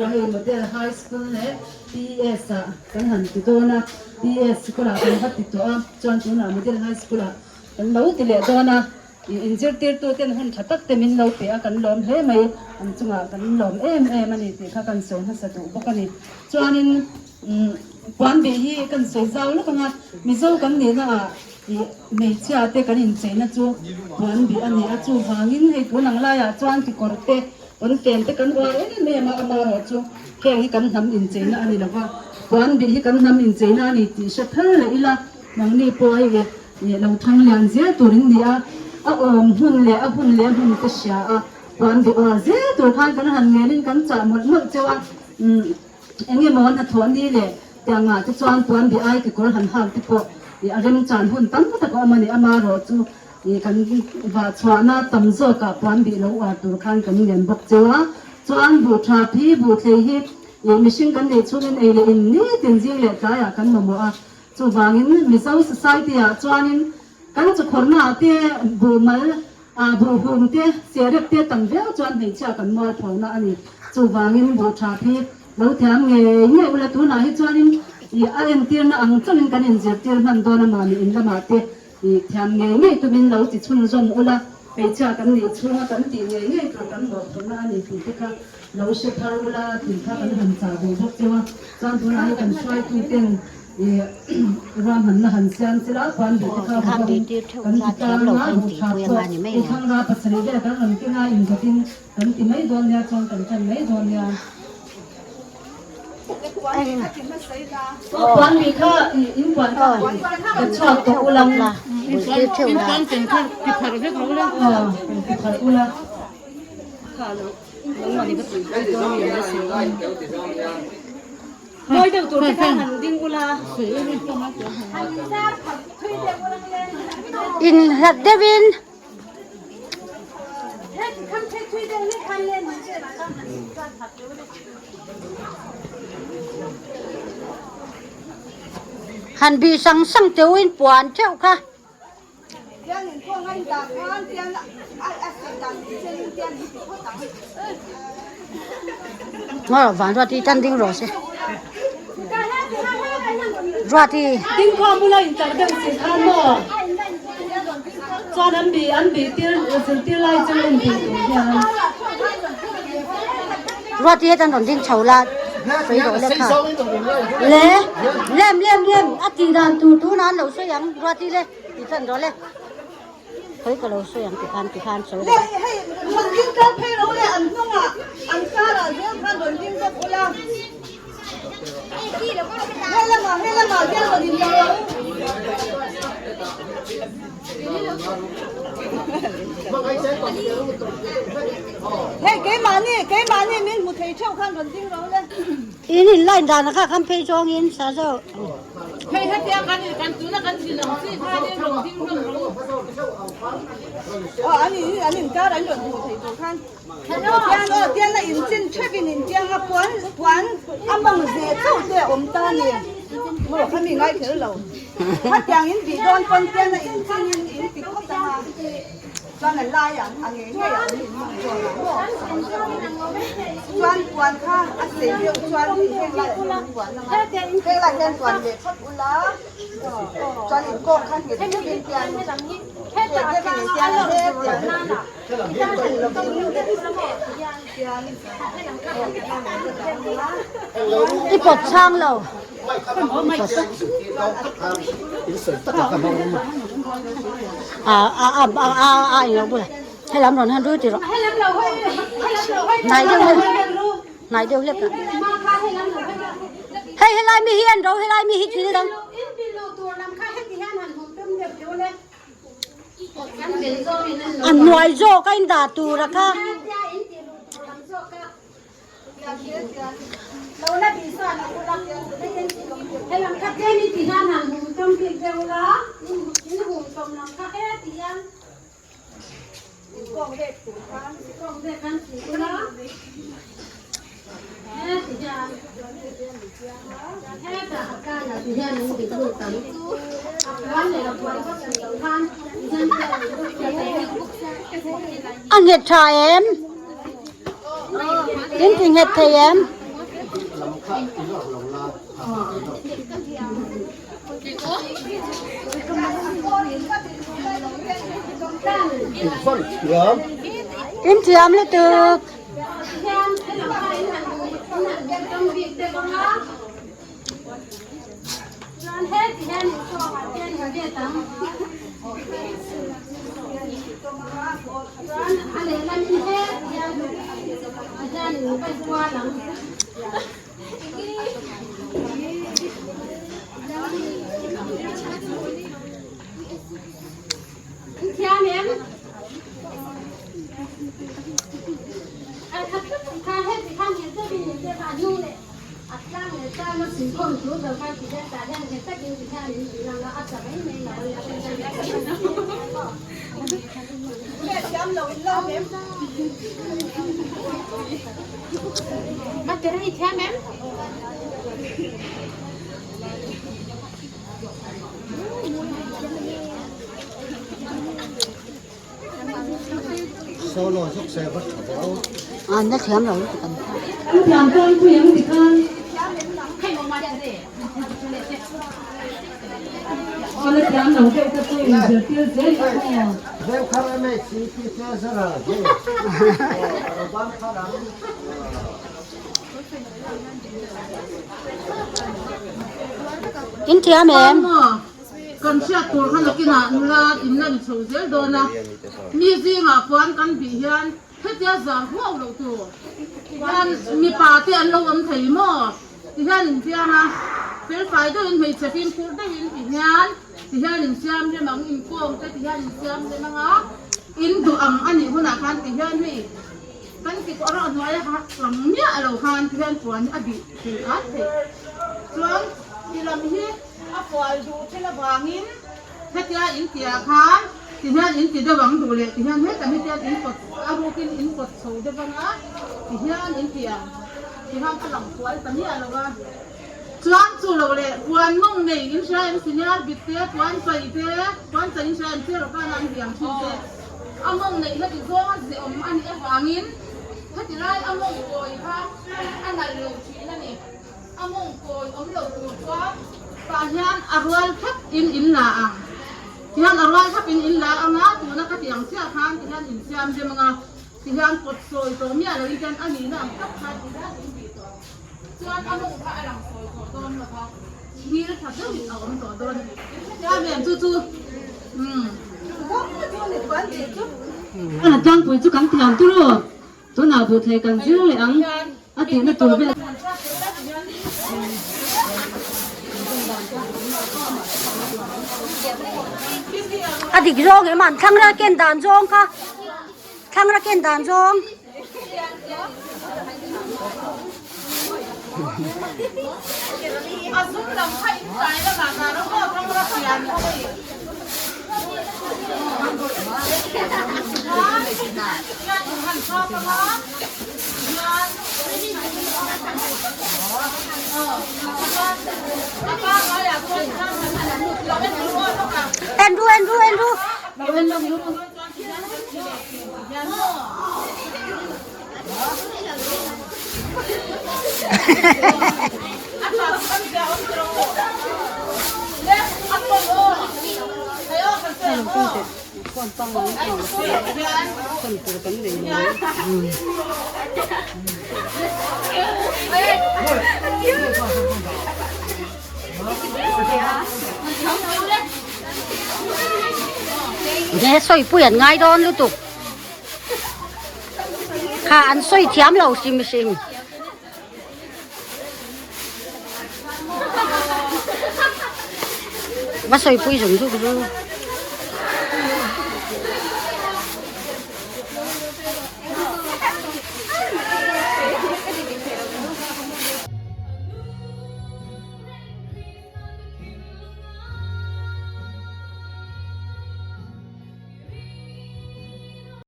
pawh hei Model High School leh PES ah kan han ti dawn a, PES sikul ah kan va ti tawh a, chuan tunah Model High School ah kan lo ti leh dawn a, ih inzirtirtu ten hun tha tak te min lo pe a kan lawm hle mai, an chungah kan lawm em em a ni tih kha kan sawi hmasa duh bawk a ni. Chuanin umm puan bih hi kan sawi zau lawk ang a, Mizo kan nihna ah ih hmeichhia te kan incheina chu puan bih a ni a, chuvangin hei tun ang laiah chuan kekawr te Pawn fen te kan uar em em a, amarawh chu heng hi kan hnam incheina a ni lo va, puan bih hi kan hnam incheina a ni tih hre thar leh ila, nangni pawh hei ih lo thang lian zel tur in ni a, a awm hmun leh a hun leh a hmun te hria a, puan bih uar zel tur khan kan han ngenin kan chah mawlh mawlh cheu a, umm eng emaw hnathawh ni leh tiangah te chuan puan bih ai kekawr han hak te pawh ih a remchan hun tam tak a awm a ni, amarawh chu. Ih kan vah chhuahna tam zawkah puan bih lo uar tur khan kan ngen bawk cheu a, chuan buh tha phi buh thlei hi ih mihring kan neih chhungin ei leh in nitin zing leh tlaiah kan mamawh a, chuvangin Mizo society ah chuanin kan chawkhawrhna ah te buh mal ah buh hum te serep te tam viau chuan hmeichhia kan mual phona a ni, chuvangin buh tha phi lo thiam ngei ngei ula tunah hi chuanin ih a entirna ang chauhin kan inzirtir hman dawn a mahni in lamah te. Ih thiam ngei ngei tumin lo ti chhunzawm ula, hmeichhia kan nih chhunga kan tih ngei ngei tur kan mawhphurhna a ni tih te kha lo hre thar ula tih kha kan han chah duh bawk cheu a. Chuan tunah hi kan hruaitu ten ih ruahmanna han siam sela puan duh te kha va bawkin kan ti tlang a, buh tha pawh i thlangra pasarih vel kan rawn keng a inzawtin kan ti mai dawn nia chuan kan tan mai dawn nia. Puan bih kha in puan kha ka chhuak tawh ula in puan ken kha ti pharh vek rawh ula ti pharh ula mawi deuh tur te khan han ding ula in hlat deuhin Han bih sang sang teuh in puan theuh kha. Ngaw van ruat hi tan ding rawh se. Ruat hi. Ding khawm bula in tar deuh si khan maw. Chuan an bih an bih tir zirtir lai chu en bih tur hian. Ruati hetan rawn ding chho la sawi rawh le kha. Le lem lem lem a tih dan tur tunah an lo sawi ang Ruati le ti than rawh le. Khawi ka lo sawi ang tikhan tikhan sawi rawh. Le hei rawn ding kal phei ro le an hnungah an karah zel khan rawn ding bawk ula. He lamah he lamah hian rawn in lo. Hei keimahni keimahni min hmu thei theuh khan rawn ding ro le. In in line dan kha kan phei zawngin sa zo. Hei hetia kan kan tuna kan thin ang chi khanin rawn ding hlawm ro. Aw an in an inkar an rawn hmu thei tur khan. Tian aw tian a in chin theuh in in tiang a puan puan a mawng ze chauh te a awm ta a ni maw kha mi ngai kher lo khatiang in bih dawn pawn tian a in chin in in ti khawp ang a chuan a lai ang a ngei ngei a awm in mawng zawn ah maw chuan puan kha a sei deuh chuan hei heng lai ah hian an puan ang a heng lai hian puan leh phawt ula chuan in kawng kha nghet deuh in tian nghet deuh in in tiang a he I pawt chhang lo. A a a a a in lo bula. He lam rawn han ru ti rawh. Hnai deuh hlek. Hnai deuh hlek. Hei helai mi hi an ro helai mi hi thil dang. A hnuai zawk a in dah tur a kha. A nghet tha em? In ti nghet thei em? In thiam lutuk. An la thiam lo lutuk an kha. An thiam tawn pui ang ti khan. Aw la thiam lo deuh te chu inzirtir zel i aw. In thiam em? Kan hriat tur kha nakinah nula in la ni chho zel dawn a, mi zingah puan kan bih hian hetia zar huau loh tur hian mipa te an lo awm thei maw ti hian in chiang a, felfai deuhin hmeichhe fimkhur deuhin ti hian ti hian in siam rem ang, inkawm te ti hian in siam rem ang a, in duh ang a nih hunah khan ti hian hei kan ti kawh erawh hnuaia kha lang miah lo khan ti hian puan hi a bih thei at theih chuan ti lam hi. A fual duh thil avangin hetia in tihah khan ti hian in ti deuh ang duh leh ti hian hetah hi tian in pawt a rukin in pawt chho deuh ang a ti hian in ti ang ti khan ka lang fual ta miah lo a chuan chu lo leh puan mawng nei in hria em senior bit te puan chai te puan chai in hria em chiar khan an biang thin te a mawng neih heti zawng a ziawm a nih avangin heti lai a mawng kawi kha a nalh lo thin a ni. A mawng kawi awm lo tur chuan tah hian a rual thap in in la ang. Tihian a rual thap in in la ang a, tuna ka ti ang chiah khan tihian in siam rem ang a, tihian pawt sawi tawh miah lo in tihian a nihna ang tak khan tihian in tih tawh ang. Chuan a mawng kha a lang sawi tawh dawn lo va, ngil tha deuhin a awm tawh dawn a ni. Tihian em chu chu umm. A la tlangpui chu kan thiam tur aw. Tunah buhthei kan zir leh ang a tihna tur vel. A dik zawng em an thlangra ken dan zawng kha thlangra ken dan zawng. En ru en ru en ru. Nge sawipui an ngai dawn lutuk. Kha an sawi thiam lo hrim hrim. Va sawipui zung zung zung.